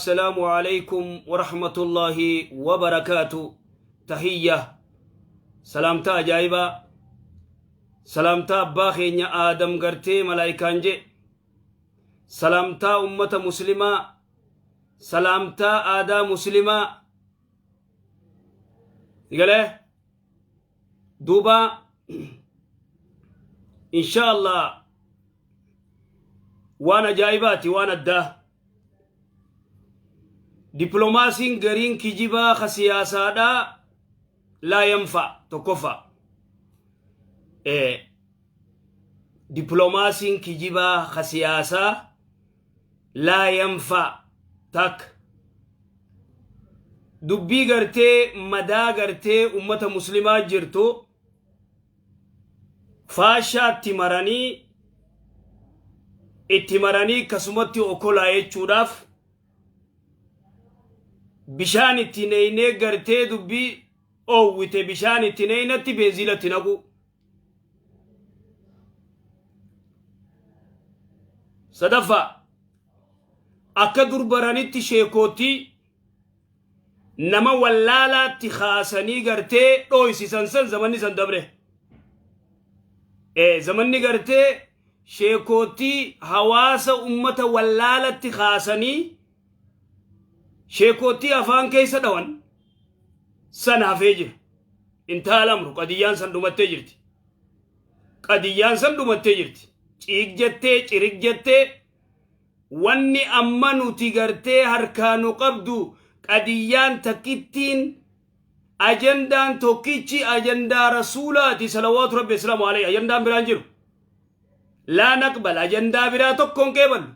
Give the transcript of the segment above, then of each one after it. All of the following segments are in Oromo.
Assalaamu alaykum wa rahmatullaahi wa barakaatu. Tahiyya salaamtaa ajaa'ibaa, salaamtaa abbaa keenya Aadam gartee malaayikaan jee, salaamtaa ummata muslimaa, salaamtaa aadaa muslimaa. Galee duuba, insha Allah waan ajaa'ibaati, waan addaa. Dippiloomaasiin gariin kijibaa ka siyaasaadhaa laa yanfa. Tokkoffaa, dippiloomaasiin kijibaa ka siyaasaa laa yanfa. Takka dubbii gartee madaa gartee ummata muslimaa jirtu faashaatti maranii, itti maranii akkasumatti okolaa jechuudhaaf bishaan itti neeynee, gartee dubbii oowwite bishaan itti neeynatti beenziilatti naqu. Sadaffaa, akka dur baranitti sheekootii nama wallaalaatti kaasanii gartee dhooysisan san zamanni san dabre. Zamanni gartee sheekootii hawaasa ummata wallaalatti kaasanii sheekootii afaan keessa dhawan san hafee jira. Intaha amru, qadiyyaan san dhumattee jirti. Qadiyyaan san dhumattee jirti. Ciig jettee, cirig jettee, wanni amma nuti gartee harkaa nu qabdu qadiyyaan takkittiin, ajandaan tokkichi ajandaa rasuulaati salawaatu rabbi islaamu alayhi. Ajandaan biraan jiru. Laa naqbal, ajandaa biraa tokkoon qeeballu.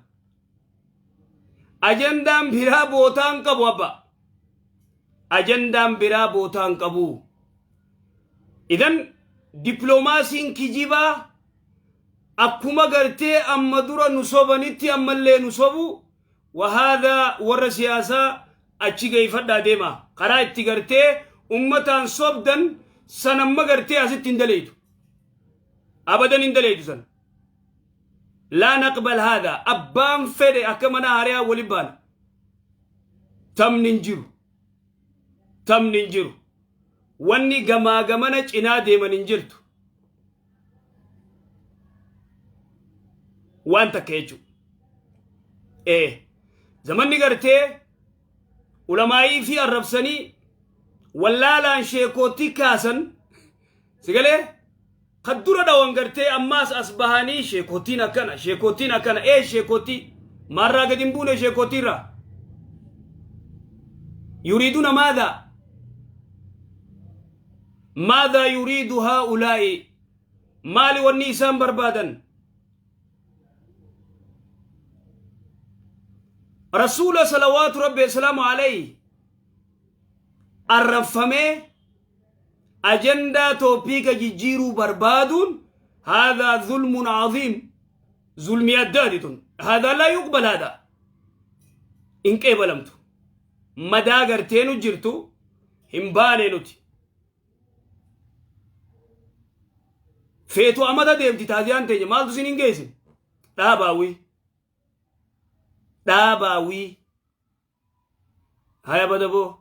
Ajandaan biraa bootaan qabu abba. Ajandaan biraa bootaan qabu. Idan dippiloomaasiin kijibaa akkuma gartee amma dura nu sobanitti ammallee nu sobu. Wahaadhaa warra siyaasaa achi geeyfadhaa deema. Karaa itti gartee ummataan sobdan san amma gartee asitti hin daleeytu. Abadan hin daleeytu san. Laa naqbal haadha, abbaan fedhe akka mana hariyaa wali baana. Tamni hin jiru. Tamni hin jiru. Wanni gamaa gamana cinaa deeman hin jirtu. Waan takka jechuudha. Zamanni gartee ulamaayii fi arrabsanii wallaalaan sheekootii kaasan sigalee kan dura dhawan gartee ammaas as bahanii sheekootiin akkana, sheekootiin akkana. Sheekootii maarraa gadi hin buune. Sheekootiirraa yuriiduna maadhaa, maadhaa yuriidu haa'ulaa'i? Maali wanni isaan barbaadan? Rasuula salawaatu rabbi wasalaamu alayhi arrabfamee ajandaa topic jijjiiruu barbaaduun haadhaa zulmun caziim, zulmii addaati tun. Haadhaa laa yuqbal, haadhaa hin qeebalamtu. Madaa garteenu jirtu hin baane. Nuti feetu amata deemti. Taaziyaan teenya maaltu isin hin geessin? Dhaabaawii, dhaabaawii, haya badaboo.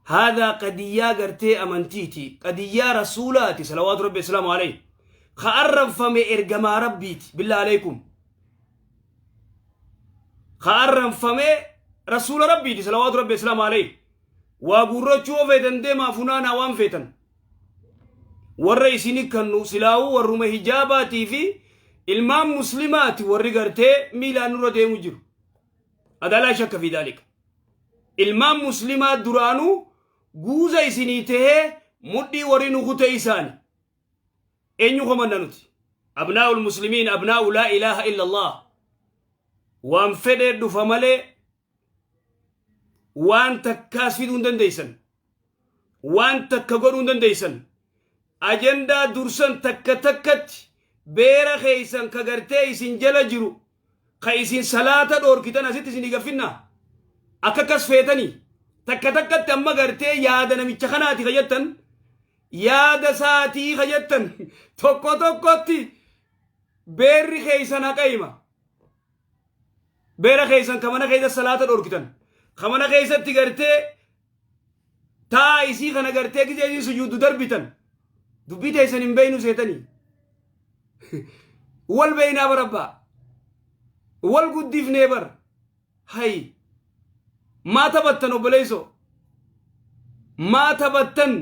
Haadhaa qadiyyaa gartee amantiiti, qadiyyaa rasuulaati salawaatu rabbi islaamu alayhi. Ka arrabfame ergamaa rabbiiti. Billaa alaykum, ka arrabfame rasuula rabbiiti salawaatu rabbi islaamu alayhi. Waa guurrachuu yoo feetan deemaa funaanaa waan feetan. Warra isini kannu silaa'uu warruma hijaabaatii fi ilmaan muslimaati, warri gartee miilaan nurra deemu jiru. Adalaa shakka fi daalika. Ilmaan muslimaa duraanuu guuza isinii tahee mudhii warri nu kute isaani. Eenyu komanna nuti? Abnaa'ul muslimiin, abnaa'u laa ilaaha illa Allah. Waan fedhee dhufa malee waan takkaas fiduu hin dandeessan. Waan takka godhuu hin dandeessan. Ajandaa dursan takka takkatti beera keessan ka gartee isin jala jiru, ka isin salaata dhoorkitan asitti isin gaffinna. Akka akkas feetanii takka takkatti amma gartee yaada namicha kanaati ka jettan, yaada saatii ka jettan, tokko tokkotti beerri keessan haqa hima. Beera keessan ka mana keessa salaata dhorkitan, ka mana keessatti gartee taa isii kana gartee gizee isiin sujuuddu darbitan, dubbii teessan hin beeynu seetanii. Wal beeynaa bar abbaa. Wal guddifnee bar. Hay. Maa taphattan obboleessoo? Maa taphattan?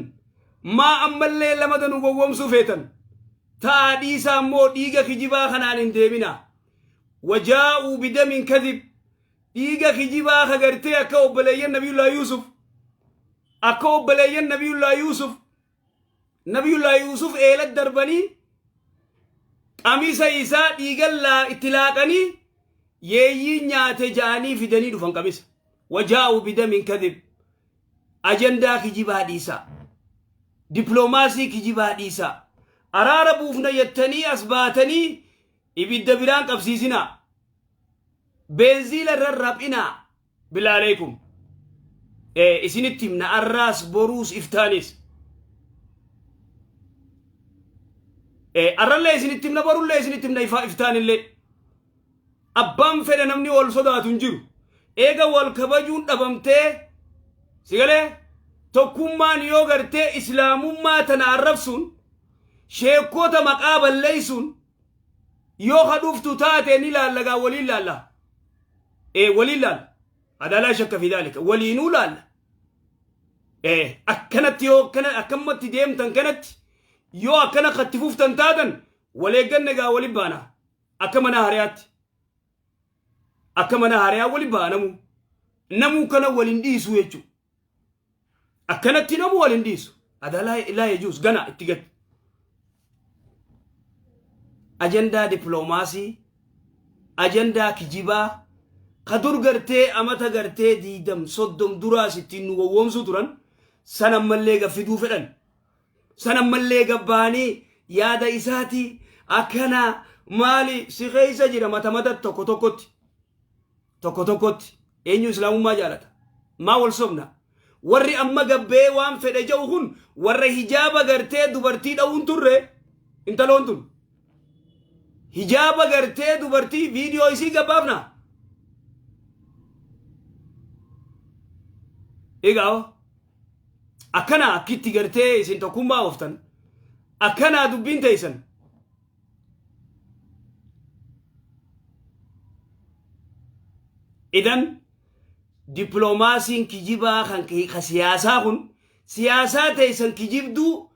Maa ammallee lamata nu gowwoomsuu feetan? Ta'a dhiisaa immoo dhiiga kijibaa kanaan hin deeminaa. Wajaa'uu bidamin kadhib. Dhiiga kijibaa ka gartee akka obboleeyyan Nabiyullaa Yuusuf, akka obboleeyyan Nabiyullaa Yuusuf, Nabiyullaa Yuusuf eelat darbanii qamisa isaa dhiigan itti laaqanii yeeyyiin nyaate ja'anii fidanii dhufan qamisa. Wajaa'uu bidamin kadhib. Ajandaa kijibaa dhiisaa. Dippiloomaasii kijibaa dhiisaa. Araara buufna jettanii as baatanii ibidda biraan qabsiisinaa. Beenziila irra raphinaa. Bilaa aleekum. Isinitti himna arraas boruus iftaanis. Arrallee isinitti himna, borullee isinitti himna, iftaanillee. Abbaan fedhe namni wal sodaatu hin jiru. Eega wal kabajuun dhabamtee, sigalee, tokkummaan yoo gartee islaamummaa tana arrabsuun, sheekota maqaa balleessuun yoo ka dhuftu taate, ni laallagaa, waliin laalla. Waliin laalla. Adaalaa shakka fi daalika waliinuu laalla. Akkanatti yoo akkana akkamatti deemtan, kanatti yoo akkana katti fuftan taatan, wal eegganne gaa, wali baana akka mana hariyaatti. Akka mana hariyaa wali baanamu. Namuu kana waliin dhiisu jechuudha. Akkanatti namuu waliin dhiisu. Adaa laa yajuus gana itti gadi. Ajandaa dippiloomaasii, ajandaa kijibaa, ka dur gartee amata gartee 20 30 duraas ittiin nu gowwoomsuu turan san ammallee gaffiduu fedhan. San ammallee gabbaanii yaada isaati akkana maali si keessa jira mata mata tokko tokkotti. Tokko tokkotti eenyu islaamummaa jaalata? Maa wal sobna? Warri amma gabbee waan fedhe jedhu kun warra hijaaba gartee dubartii dha'uun turre. Intaloon tun hijaaba gartee dubartii viidiyoo isii gabbaafna. Egaa akkana akkitti gartee isin tokkummaa ooftan, akkanaa dubbiin teessan. Idan dippiloomaasiin kijibaa kan siyaasaa kun, siyaasaa teessan kijibduu,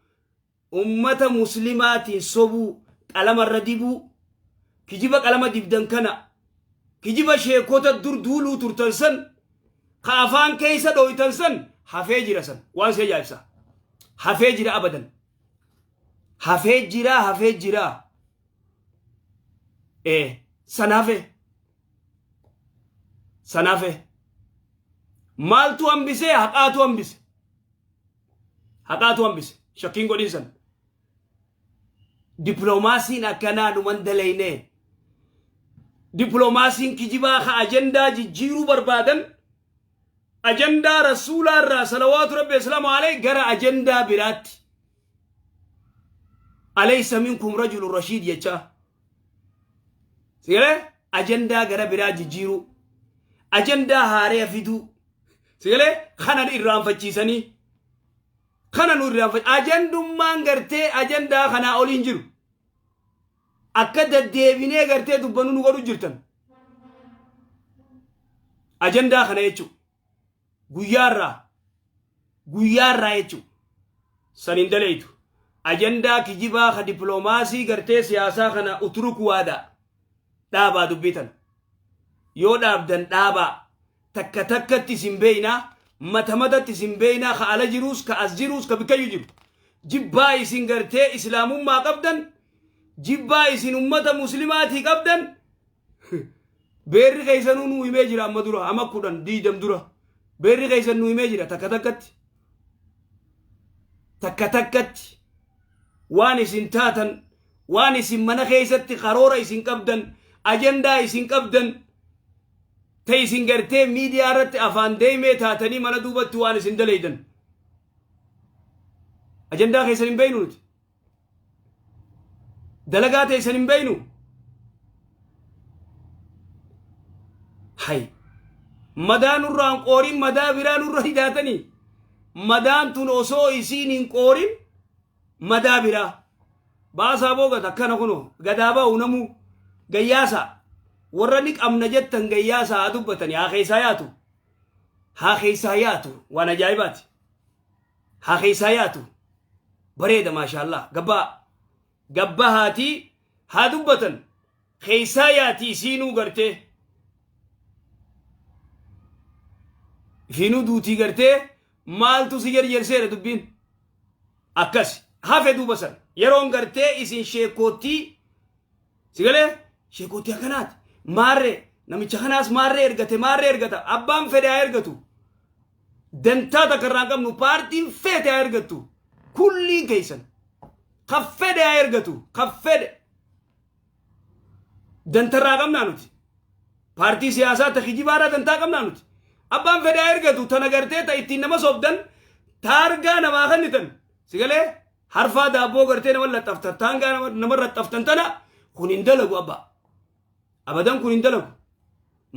ummata muslimaatiin sobuu, qalamarra dibuu, kijiba qalama dibdan kana, kijiba sheekota dur duuluu turtan san, ka afaan keessa dhooytan san hafee jira. San waan si ajaa'ibsa, hafee jira, abadan hafee jira, hafee jira. San hafe, san hafe. Maaltu hambisee? Haqaatu hambise, haqaatu hambise. Shakkiin godhin san. Dippiloomaasiin akkanaa numan dalayne. Dippiloomaasiin kijibaa ka ajandaa jijjiiruu barbaadan, ajandaa rasuulaa irraa salawaatu rabbi islaamu alayhi gara ajandaa biraatti, alaysa minkum rajulun rashiid jechaa sigalee ajandaa gara biraa jijjiiruu, ajandaa haaree fiduu, sigalee kanan irraanfachiisanii, kana nu irraanfachi. Ajandummaan gartee ajandaa kanaa oliin jiru akka deddeebinee gartee dubbannu nu godhu jirtan ajandaa kana jechuudha. Guyyaarraa guyyaarraa jechuudha. San hin daleeytu. Ajandaa kijibaa ka dippiloomaasii gartee siyaasaa kana uturuk waadaa dhaabaa dubbii tana. Yoo dhaabdan dhaabaa. Takka takkatti isin beeynaa, mata matatti isin beeynaa, ka ala jiruus, ka as jiruus, ka bikkayyuu jiru. Jibbaa isin gartee islaamummaa qabdan, jibbaa isin ummata muslimaatii qabdan, beerri keessanuu nuu himee jira. Amma dura ama 10 20 dura beerri keessan nuu himee jira. Takka takkatti, takka takkatti waan isin taatan, waan isin mana keessatti karoora isin qabdan, ajandaa isin qabdan, ta isin gartee miidiyaa irratti afaan deemee taatanii mana duubatti waan isin dalaydan, ajandaa keessan hin beeynu nuti. Dalagaa teessan hin beeynu. Hay. Madaa nurraan qoorin madaa biraa nurra hidaatanii. Madaan tun osoo isiin hin qoorin madaa biraa. Baasaa boogata akkana kunoo gadaa ba'u namuu gayyaasaa. Warra ni qabna jettan gayyaasaa haa dubbatanii haa keessaa yaatu. Haa keessaa yaatu waan ajaa'ibaati. Haa keessaa yaatu. Bareeda maashaallah gabbaa. Gabbaa haatii haa dubbatan. Keessaa yaati isiinuu gartee. Isiinuu duutii gartee maaltu si jarjarseera dubbiin. Akkas hafe duuba san yeroon gartee isin sheekoottii si galee sheekoottii akkanaati maarree namicha kanaas maarree ergate maarree ergata abbaan fedhe haa ergatu dantaa takka irraa hin qabnu paartiin feete haa ergattu kulliin keessan kan fedhe haa ergatu kan fedhe dantarraa qabnaa nuti paartii siyaasaa ta kijibaarraa dantaa qabnaa nuti abbaan fedhe haa ergatu tana gartee ta ittiin nama sobdan taargaa namaa kennitan si galee harfaa daabboo gartee nama laxxaftan taangaa nama laxxaftan tana kun hin dalagu abbaa abadan kun hin dalagu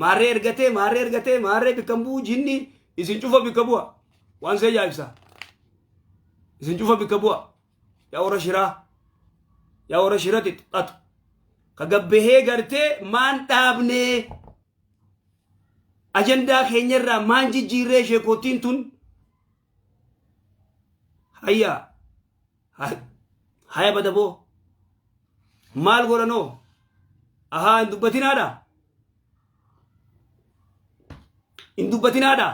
maarree ergatee maarree ergatee maarree bikka hin bu'u jinni isin cufa bikka bu'a waan see ajaa'ibsa isin cufa bikka bu'a yaa warra shiraa yaa warra shirati xaxu ka gabbahee gartee maan dhaabnee ajandaa keenyarraa maan jijjiirree sheekootiin tun hayya haya badaboo maal godhanoo ahaa hin dubbatinaadha hin dubbatinaadha.